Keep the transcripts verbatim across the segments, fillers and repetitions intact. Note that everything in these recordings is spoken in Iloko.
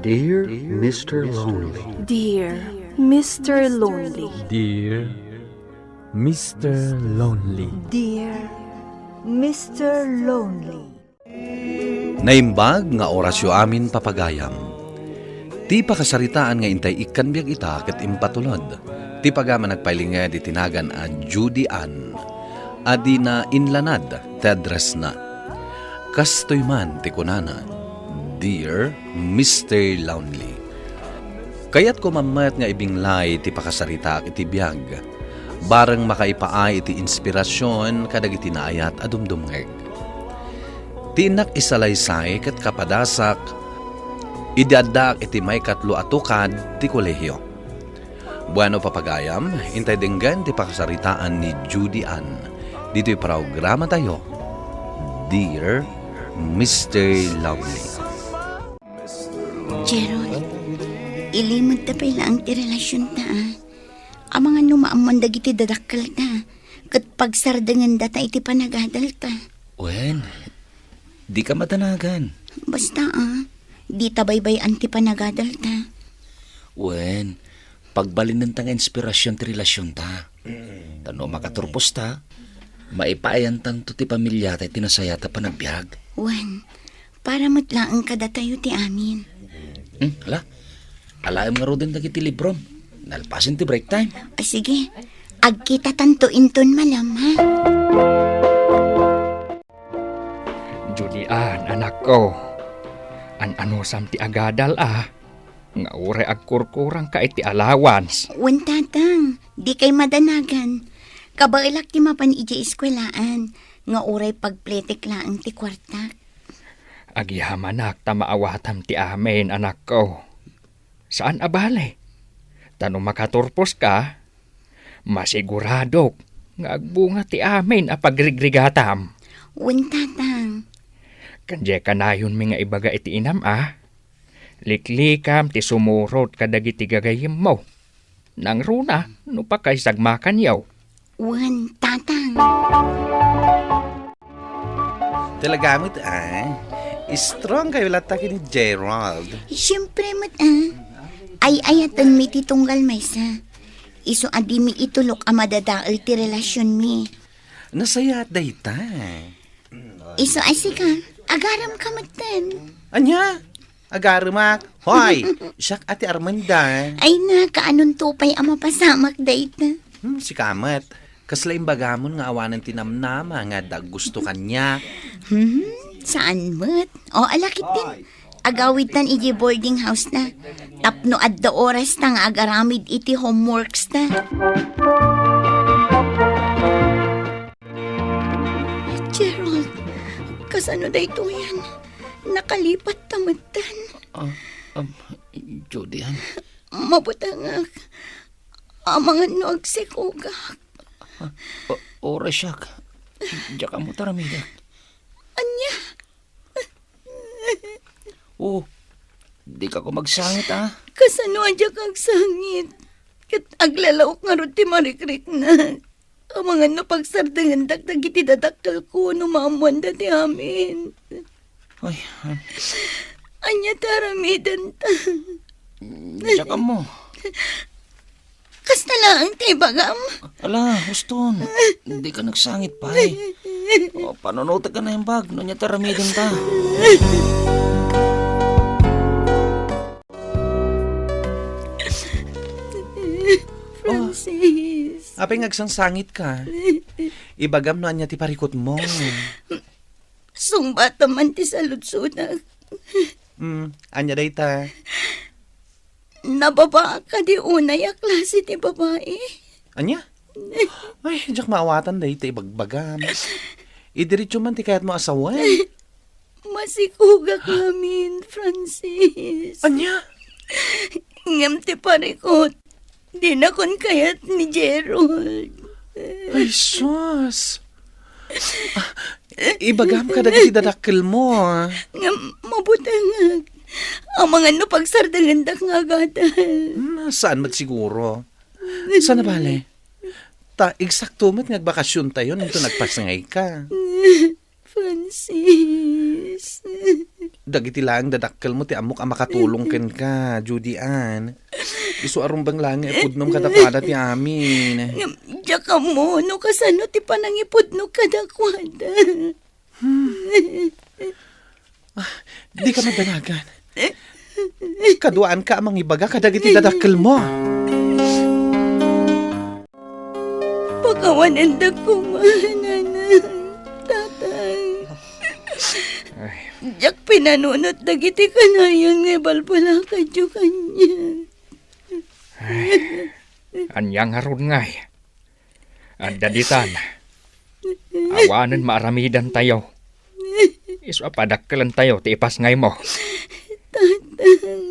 Dear Mister Lonely. Dear Mister Lonely. Dear Mister Lonely. Dear Mister Lonely. Naimbag nga orasyo amin, papagayam. Ti pakasaritaan nga intay ikkan biag ita ket impatulod ti pagama nagpailinged iti nagan a Judy Ann a dina inlanad ti addressna. Kastoy man ti kunana, "Dear Mister Lonely." Kayatko mammet nga ibinglay ti pakasaritaak iti biag, bareng makaipaay iti inspirasyon kadagiti naayat a dumdumngeg. Ti innak isalaysay ket kapadasak idi addaak iti maikatlo a tukad ti kolehio. Bueno, papagayam, intay denggen ti pakasaritaan ni Judy Ann ditoy programatayo, Dear Mister Lovely. Gerald, ilimedta pay laeng ti relasionta, a. Amangan no maammoan dagiti dadakkelta, ket pagsardengenda ta iti panagadalta. Wen, dika madanagan. Basta, a, dita baybay-an ti panagadalta. Wen, pagbalinenta nga inspirasyon ti relasionta. Ta no makaturposta, maipaayantanto ti pamiliata iti nasayaat a panagbiag. Wen, para met laeng kadatayo ti amin. Hmm, ala? Alaem ngaruden dagiti librom. Nalpasen ti break time. A, sige. Agkitatanto inton malem, ha? Judy Ann, anakko. An-anusam ti agadal, a, nga uray agkurkurangka iti allowance. Wen, tatang, dikay madanagan. Kabaelak ti mapan idiay eskuelaan, nga uray pagpletek laeng ti kuartak. Agyamanak ta maawatam ti amin, anakko. Saan a bale? Ta no makaturposka, masiguradok nga agbunga ti amin a pagrigrigatam. Wen, tatang. Ken diay kanayonmi nga ibaga iti inam, a, liklikam ti sumurot kadagiti gagayyemmo. Nangruna no pakaisagmakanyo. Wen, tatang. Talaga met, a? Strong kayo latta ken ni Gerald. Siempre met, a. Ay-ayatenmi ti tunggal maysa. Isu a dimi itulok a madadael ti relasionmi. Nasayaat dayta. Isu a sika, agaremka metten. Ania? Agaremak? Hoy, siak a ti Armanda. Ay, nakaanonto pay a mapasamak dayta. Hmm, sika met. Kasla imbagamon nga awanen ti namnama nga adda aggusto kaniak. Hmm, saan met? O, ala ketdin. Agawidtan idiay boarding house-na. Tapno adda orasta nga agaramid iti homeworks-na. Gerald, kasano daytoyen? Nakalipatta metten. A, am, Judy Ann. Mabutengak. Amangan no agsikogak. A, o-, uray siak. Diak ammo ti aramidek. Ania? O, dika koma agsangit, a? Kasano a diak agsangit? Ket aglalaok ngarud ti marikriknak. Amangan no pagsardengendak dagiti dadakkelko no maammoanda ti amin. Ay, ay. Ania ti aramidenta? Diak ammo. Kasta laeng ti ibagam? Ala, huston. Dika agsangit pay. O, panunotek a naimbag no ania ti aramidenta. Francis. Apay nga agsangsangitka? Ibagam no ania ti parikutmo. Sungbatam man ti saludsodak. Hmm, ania dayta? Nababaak kadi unay a klase ti babai. Ania? Ay, diak maawatan dayta ibagbagam. Idiretso man ti kayatmo a sawen. Masikogak ngamin, Francis. Ania? Ngem ti parikut, dinakon kayat ni Gerald. Ay, sus! Ah, ibagam kadagiti dadakkelmo, a. Ngem mabutengak. Amangan no pagsardengendak nga agadal. Hmm, saan met siguro? Saan a bale? Ta, eksakto met nga agbakasiontayon inton agpasngayka. Francis. Dagiti laeng dadakkelmo ti ammok a makatulong kenka, Judy Ann. Isu a rumbeng laeng nga ipudnom kadakuada ti amin. Ngem, diak ammo no kasano ti panangipudno kadakuada. Hmm. Ah, dika madanagan. Kaduaanka a mangibaga kadagiti dadakkelmo. Pakawanendak koma, Nanang, Tatang. Ay. Diak pinanunot dagiti kanayon nga ibalbalakadyo kaniak. Ay. Ania ngarud ngay? Adda ditan. Awanen maaramidantayo. Isu a padakkelentayo ti ipasngaymo. Tatang.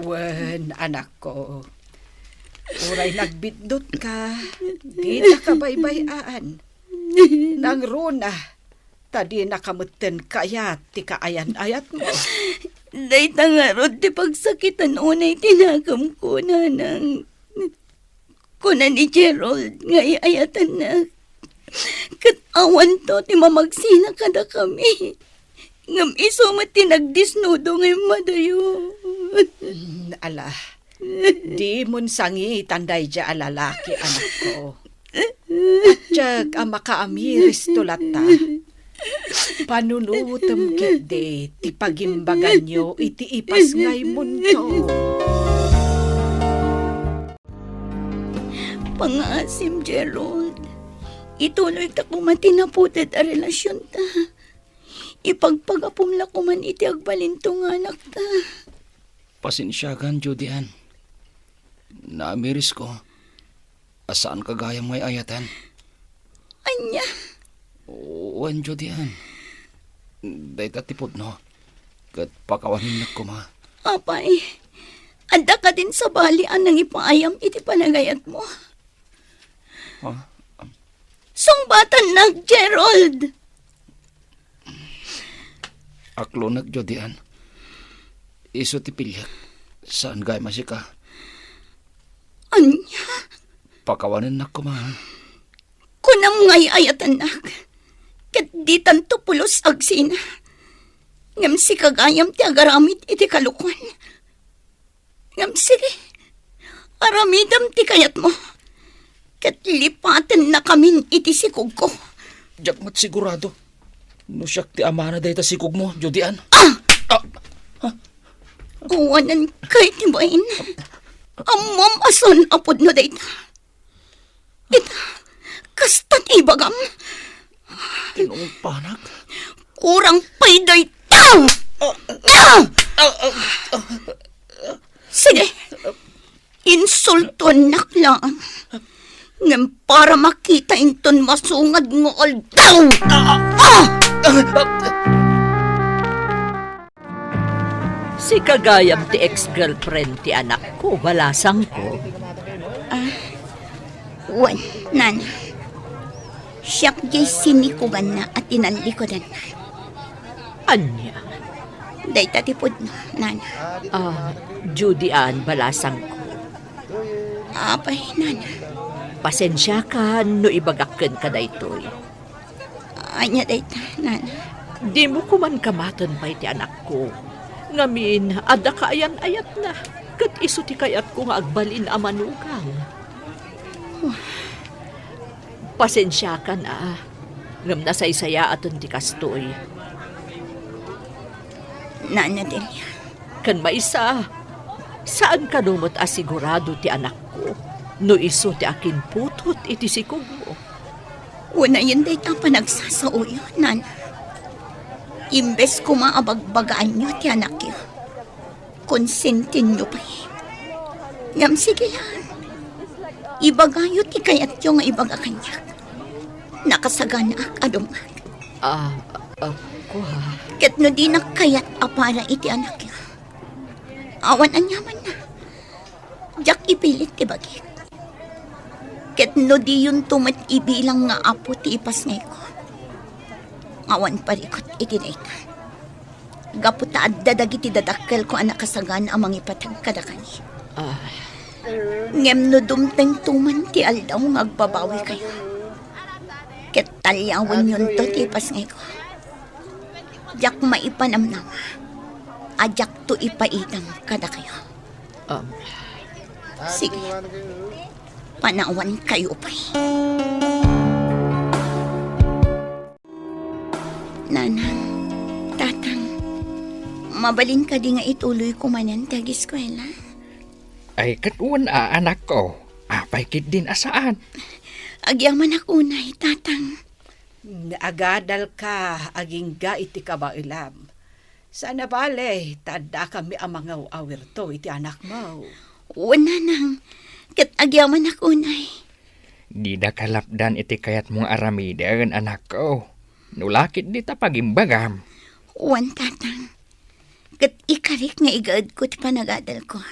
Wen, anakko. Uray nagbiddut ka, dita ka baybay-aan. Nangruna, ta dina ka metten kayat ti kaayan-ayatmo. Dayta ngarud ti pagsakitan unay ti nakemko, Nanang. Kuna ni Gerald nga ay-ayatennak. Ket awanto ti mamagsina kadakami. Ngem isu met ti nagdisnudo nga immadayo. Mm, ala, dimon sangitan daydiay a lalaki, anakko. Patiek a makaamiristo latta. Panunotem ketdi ti pagimbaganyo iti ipasngaymonto. Pangngaasim, Gerald. Ituloyta koma ti naputed a relasionta. Ipagpagapom la koman iti agbalinto nga anakta. Pasensiakan, Judy Ann. Naamirisko a saanka gayam nga ay-ayaten. Ania? Wen, Judy Ann. Dayta ti pudno, ket pakawanennak koma. Apay, adda kadin sabali a nangipaayam iti panagayatmo? Ha? Sungbatannak, Gerald! Aklonek, Judy Ann. Isu ti piliek. Saan gayam a sika. Ania? Pakawanennak koma. Kunam nga ay-ayatennak. Ket ditanto pulos agsina. Ngem sika gayam ti agaramid iti kalokuan. Ngem sige, aramidem ti kayatmo, ket lipatennakamin iti sikogko. Diak met sigurado no siak ti amana dayta sikogmo, Judy Ann. Ah! Ah! Ah! Awanen kay ti bain. Ammom a saan a pudno dayta. Ita, kasta ti ibagam. Tinungpanak. Kurang pay dayta! Ah! Ah! Ah! Ah! Sige, insultuennak laeng. Ngem para makita inton masungad nga aldaw! Ah! Ah! Sika gayam ti ex-girlfriend ti anakko, balasangko. Ah, wen, nana. Siak diay sinikoganna a tinallikudanna. Ania? Dayta ti pudno, nana. Ah, Judy Ann, balasangko. Apay, nana. Pasensiakan no ibagak kenka daytoy. Ania dayta, nana? Dimo koman kamaten pay ti anakko. Ngamin, adda kaayan-ayatna, ket isu ti kayatko nga agbalin a manugang. Pasensiakan, a, ngem nasaysayaaten ti kastoy. Nana Delia. Ken maysa, saan kano met a sigurado ti anakko no isu ti akinputot iti sikogmo. Unayen dayta a panagsasaoyo, nana. Imbes koma a bagbagaanyo ti anakyo, konsentinyo pay. Ngem sige la. Ibagayo ti kayatyo nga ibaga kaniak. Nakasaganaak a dumngeg. Ah, ah, kua. Ket no dinak kayat a para iti anakyo, awan aniamanna. Diak ipilit ti bagik. Ket no diyonto met ibilang nga apo ti ipasngayko, awan parikut iti dayta. Gapu ta adda dagiti dadakkelko a nakasagana a mangipateg kadakami. Ah. Ngem no dumtengto man ti aldaw nga agbabawikayo, ket taliawenyonto ti ipasngayko. Diak maipanamnama a diakto ipaidam kadakayo. Um. Sige, panawankayo pay. Nanang, Tatang, mabalin kadi nga ituloyko manen ti ageskuela? Ay, ket wen a, anakko. Apay ketdin a saan? Agyamanak unay, Tatang. Agadalka agingga iti kabaelam. Saan a bale, ta addakami a mangaw-awirto iti anakmo. Wen, Nanang, ket agyamanak unay. Dida kalapdan iti kayatmo nga aramiden, anakko. No la ketdi ta pagimbagam. Wen, Tatang. Ket ikarik nga igaedko ti panagadalko.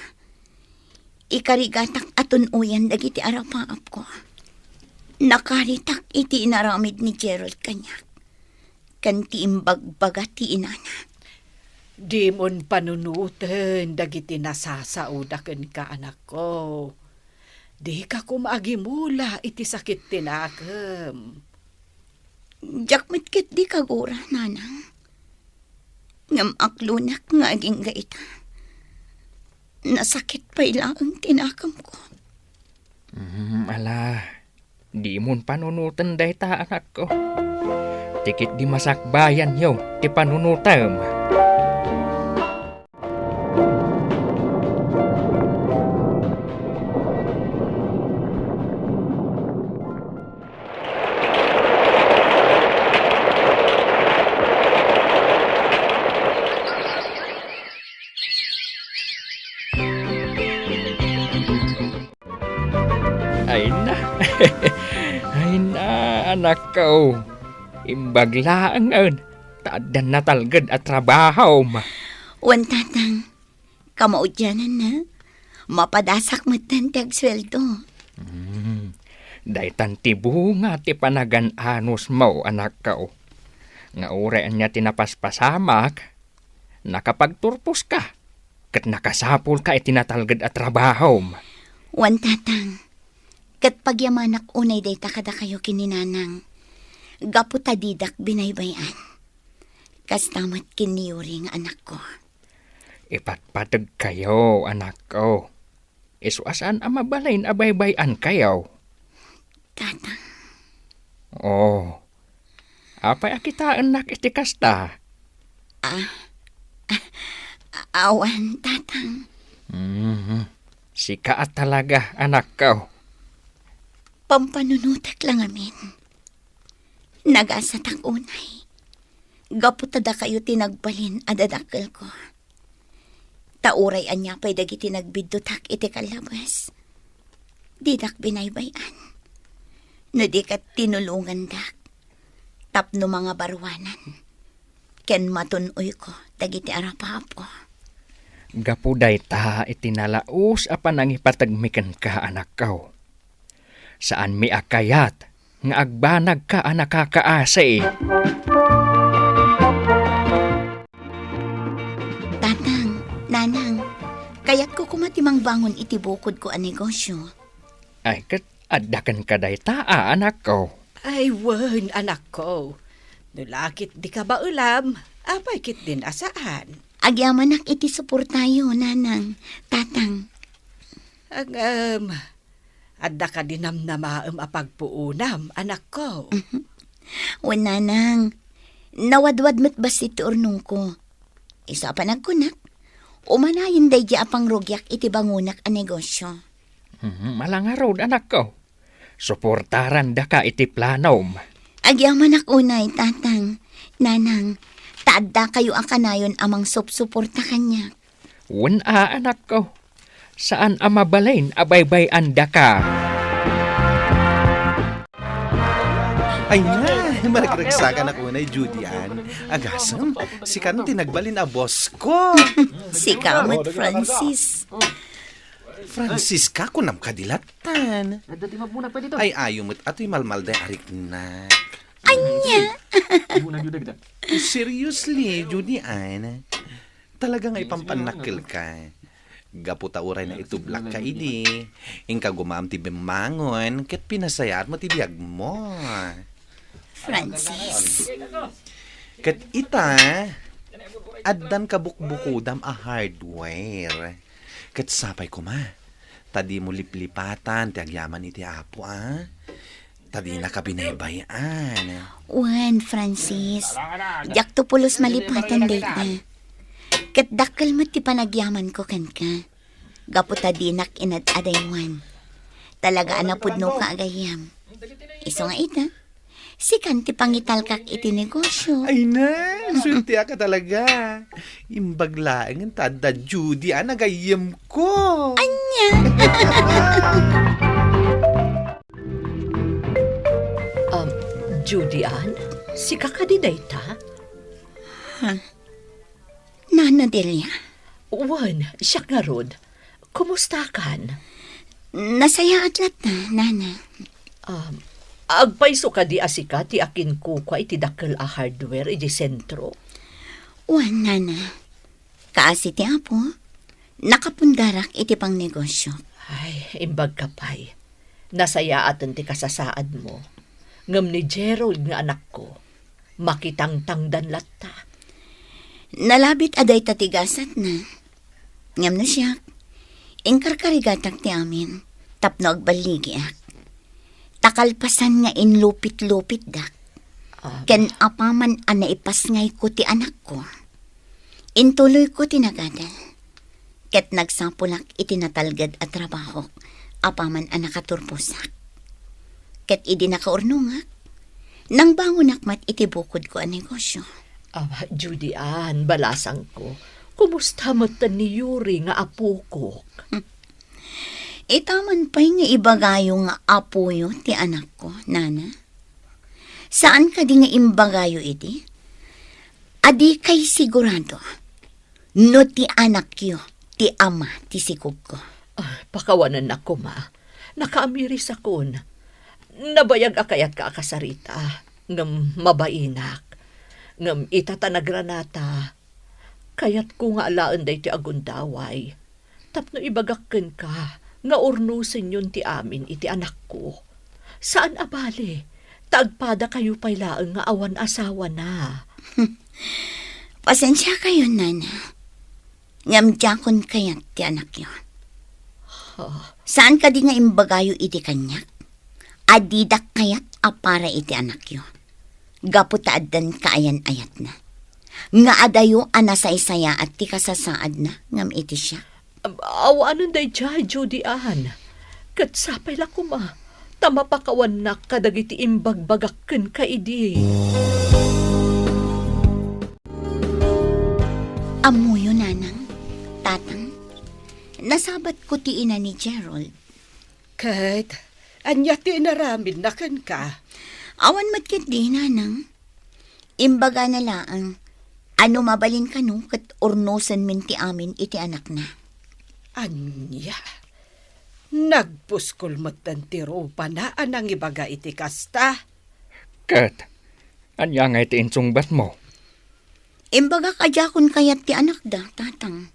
Ikarigatak a tun-oyan dagiti arapaapko. Nakaritak iti inaramid ni Gerald kaniak, ken ti imbagbaga ti inana. Dimon panunoten dagiti nasasaoda kenka, anakko. Dika koma agimula iti sakit ti nakem. Diak met ketdi kagura, Nanang. Ngem aklonak nga agingga ita. Nasakit pay laeng ti nakemko. Mm, ala, dimon panunoten dayta, anakko. Ti ketdi masakbayanyo ti panunotem. Ay na. Ay na, anakko. Imbag laengen, ta addan natalged a trabahom. Wen, Tatang, kamaudiananna, mapadasak metten ti agsueldo. Hmm. Daytan ti bunga ti panagan-anosmo, anakko. Nga uray ania ti napaspasamak, nakapagturposka, ket nakasapulka iti natalged a trabahom. Wen, Tatang, ket pagyamanak unay dayta kadakayo ken ni Nanang, gapu ta didak binaybay-an. Kasta met ken ni Yuri nga anakko. Ipatpategkayo, anakko. Isu a saan a mabalin a baybay-ankayo. Tatang. Oh. Apay a kitaennak iti kasta? Ah, ah, awan, Tatang. Mhm. Sika a talaga, anakko. Pampanunotek la ngamin. Nagasatak unay. Gapu ta dakayo ti nagbalin a dadakkelko. Ta uray ania pay dagiti nagbiddutak iti kallabes, didak binaybay-an. No di ket tinulongandak tapno mangabaruanan ken matun-oyko dagiti arapaapko. Gapu dayta iti nalaus a panangipategmi kenka, anakko. Saanmi a kayat nga agbanagka a nakakaasi. Tatang, Nanang, kayatko koma ti mangbangon iti bukodko a negosio. Ay, ket adda kenka dayta a, anakko? Ay, wen, anakko. No la ketdi kabaelam, apay ketdin a saan? Agyamanak iti suportayo, Nanang, Tatang. Ngem, adda kadi namnamaem a pagpuonam, anakko? Mhm. Wen, Nanang, nawadwad met bassit ti urnongko. Isu a panagkunak, umanayon daydi a pangrugiak iti bangonak a negosio. Mhm, ala ngarud, anakko. Suportarandaka iti planom. Agyamanak unay, Tatang, Nanang, ta addakayo a kanayon a mangsupsuporta kaniak. Wen a, anakko. Saan a mabalin a baybay-andaka. Ay na, maragsakan ako na, Judy Ann. Agasem, sika ti nagbalin a boss ko. Sika met, Francis. Francisca, kunam kadi lattan. Adda ti mabunag pay dito. Ay, ayo met atoy malmalday a riknak. Ania? Mabunag yun, dagda. Seriously, Judy Ann. Talaga nga ipampannakkel ka. Gapu ta uray na itublak ka idi. Inka gumam ti bimmangon, ket pinasayaat mo ti biag mo. Francis. Ket ita, addan kabukbukodam a hardware. Ket sapay koma, ta dimo liplipatan ti agyaman iti Apo, a? Ta dinaka binaybay-an. Wen, Francis, diakto pulos malipatan dayta. Ket dakkel met ti panagyamanko kenka. Gapu ta dinak inad-adaywan. Talaga a napudnoka a gayyem. Isu nga ita, sikan ti pangitalkak iti negosio. Ay na, suerteaka talaga. Imbag laeng ta adda Judy a gayyemko. Ania? Um, Judy Ann, sika kadi dayta? Huh? Nana Delia? Wen, siak ngarud. Kumustakan? Nasayaat latta, Nana. Um, agpayso kadi a sika ti akinkukua iti dakkel a hardware iti sentro? Wen, Nana. Kaasi ti Apo, nakapundarak iti pangnegosio. Ay, imbagka pay. Nasayaaten ti kasasaadmo. Ngem ni Gerald nga anakko, makitangtangdan latta. Nalabit a dayta ti gasatna. Ngem no siak, inkarkarigatak ti amin tapno agballigiak. Ta kalpasan nga inlupit-lupitdak, ah, ken apaman a naipasngayko ti anakko, intuloyko ti nagadal. Ket nagsapulak iti natalged a trabahok apaman a nakaturposak. Ket idi nakaurnongak, nangbangonak met iti bukodko a negosio. Ah, Judy Ann, balasangko, kumusta metten ni Yuri nga apokok? Ita man pay nga ibagayo nga apoyo ti anakko, Nana? Saan kadi nga imbagayo idi? Adikay sigurado no ti anakyo ti ama ti sikogko. Ah, pakawanennak koma. Nakaamirisakon. Nabayag a kayatka a kasarita, ngem mabainak. Ngem ita ta nagranata, kayatko nga alaen daytoy a gundaway. Tapno ibagak kenka nga urnosenyon ti amin iti anakko. Saan a bale, ta agpadakayo pay laeng nga awan asawana. Pasensiakayon, Nana. Ngem diakon kayat ti anakyo. Ha? Saan kadi nga imbagayo idi kaniak a didak kayat a para iti anakyo? Gapu ta addan kaayan-ayatna. Nga adayo a nasaysayaat ti kasasaadna ngem iti siak. Awanen daydiay, Judy Ann. Ket sapay la koma, ta mapakawannak kadagiti imbagbagak kenka idi. Ammoyo, Nanang, Tatang, nasabatko ti ina ni Gerald. Ket ania ti inaramidna kenka? Awan met ketdi, Nanang. Imbagana laeng a no mabalin kano ket urnosenmin ti amin iti anakna. Ania? Nagpuskol metten ti rupana a nangibaga iti kasta? Ket ania ngay ti insungbatmo? Imbagak a diakon kayat ti anakda, Tatang.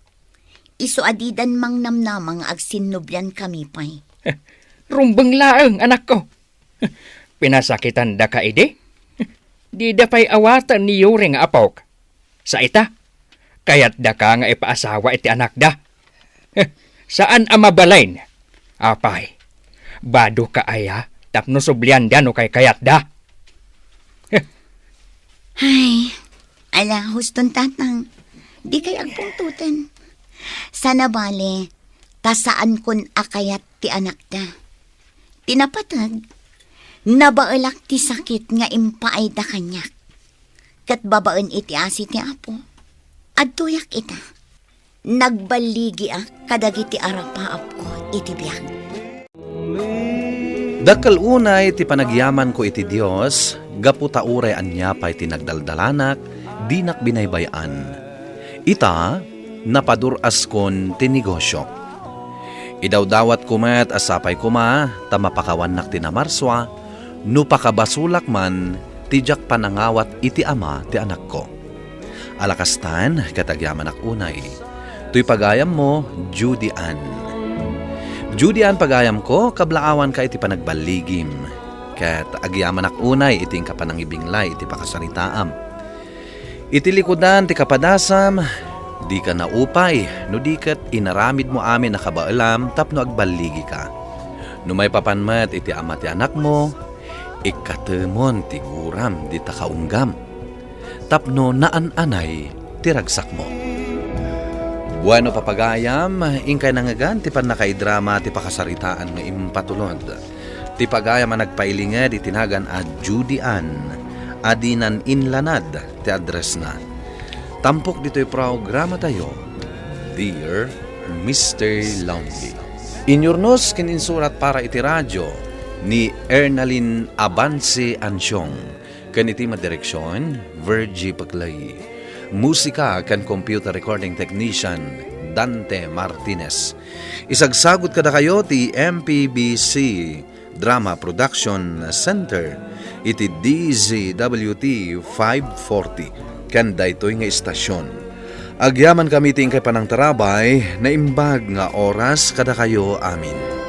Isu a didan mangnamnama nga agsinnubliankami pay. Rumbeng laeng, anakko. Pinasakitandaka idi? Dida pay awaten ni Yuri nga apok. Sa ita, kayatdaka nga ipaasawa iti anakda. Saan a mabalin. Apay, badoka aya tapno sublianda no kaykayatda? Ay, ala, huston, Tatang. Dikay agpungtoten. Sana bale, ta saankon a kayat ti anakda. Ti napateg, nabaelak ti sakit nga impaayda kaniak. Ket babaen iti asi ti Apo, adtoyak ita. Nagballigiak kadagiti arapaapko iti biag. Dakkel unay ti panagyamanko iti Dios, gapu ta uray ania pay ti nagdaldalanak, dinak binaybay-an. Ita, napadur-askon ti negosiok. Idawdawatko met a sapay koma ta mapakawannak ti namarsua, no pakabasolak man ti diak panangawat iti ama ti anakko. Ala kastan, ket agyamanak unay. Toy pagayammo, Judy Ann. Judy Ann, pagayamko, kablaawanka iti panagballigim. Ket agyamanak unay iti inka panangibinglay iti pakasaritaam. Iti likudan ti kapadasam, dika naupay no di ket inaramidmo amin a kabaelam tapno agballigika. No maipapan met iti ama ti anakmo, ikkatemon ti guram dita kaunggam tapno naan-anay ti ragsakmo. Bueno, papagayam, inkay nangngegan ti pannakaidrama ti pakasaritaan nga impatulod. Ti pagayam a nagpailinged iti nagan a Judy Ann, a dinan inlanad ti addressna. Tampok ditoy programatayo, Dear Mister Lonely. Inyurnos ken insurat para iti radio ni Ernalyn Avance Ansiong. Ken iti madireksion, Virgie Peclay. Musika ken computer recording technician, Dante Martinez. Isagsagut kadakayo ti M P B C Drama Production Center iti D Z W T five forty ken daytoy nga istasyon. Agyamankami ti inkay panangtarabay, naimbag nga oras kadakayo amin.